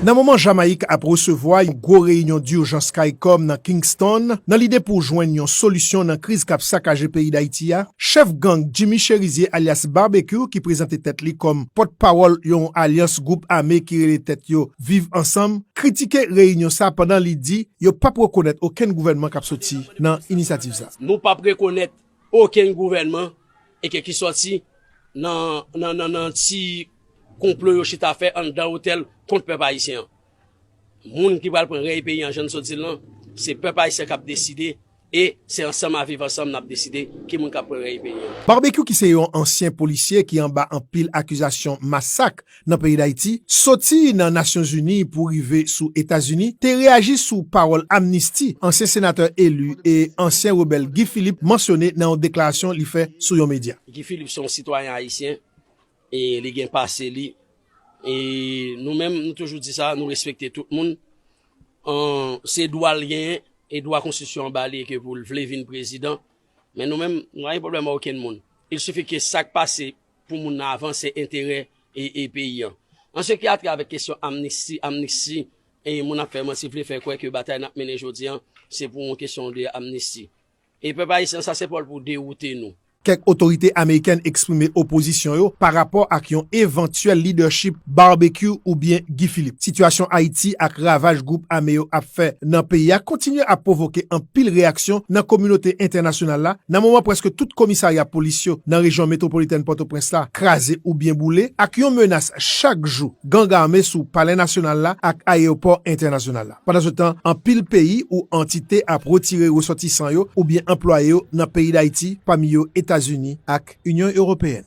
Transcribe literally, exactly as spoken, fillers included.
Nan moman Jamayik ap resevwa yon gwo reyinyon dijans CARICOM nan Kingston, nan lide pou jwenn yon solisyon nan kriz k ap sakaje peyi Dayiti a, chèf gang Jimmy Chérizier alyas Barbecue, ki prezante tèt li kòm pòtpawòl yon alyans gwoup ame ki rele tèt yo Viv Ansanm, kritike reyinyon sa pandan li di yo p ap rekonèt okenn gouvènman k ap soti nan inisyativ sa. Nou p ap rekonèt okenn gouvènman e ke ki sòti nan, nan, nan, nan ti konplo yo chita fè anndan otèl kont pèp ayisyen an. Moun ki pral pran rèy peyi an, jan n sot di l lan, se pèp ayisyen k ap deside e se ansanm a Viv Ansanm n ap deside ki moun k ap pran rèy peyi an. Barbecue, ki se yon ansyen polisye ki anba anpil akizasyon masak nan peyi Dayiti, soti nan Nasyonzini pou rive sou Etazini, te reyaji sou pawòl amnisti ansyen senatè eli e ansyen rebèl Guy Philippe mansyone nan yon deklarasyon li fè sou yon medya. Guy Philippe se yon sitwayen ayisyen e li gen pase li. E nou menm, nou toujou di sa, nou respekte tout moun. An, se dwa l genyen e dwa konstitisyon an ba li ke pou l vle vin prezidan. Men nou menm, nou pa gen pwoblèm ak okenn moun. Il sifi ke sa k pase pou moun nan avan se enterè e, e peyi an. An se ki atè avèk kesyon amnisti, amnisti, e moun ap fè manti, vle fè kwè ke batay n ap mennen jodi an, se pou yon kesyon de amnisti. E pèp ayisyen, sa se pa pou dewoute nou. Kèk otorite amerikèn eksprime opozisyon yo pa rapò ak yon evantyèl lidèchip Barbecue oubyen Guy Philippe. Sitiyasyon Ayiti ak ravaj gwoup ame yo ap fè nan peyi a kontinye ap pwovoke anpil reyaksyon nan kominote entènasyonal la, nan moman prèske tout komisarya polis yo nan rejyon metwopolitèn Pòtoprens la kraze oubyen boule, ak yon menas chak jou gang ame sou Palè Nasyonal la ak ayewopò entènasyonal la. Pandansetan, anpil peyi ou antite ap retire resòtisan yo oubyen anplwaye yo nan peyi Dayiti, pami yo Etazini ak Inyon Ewopeyèn.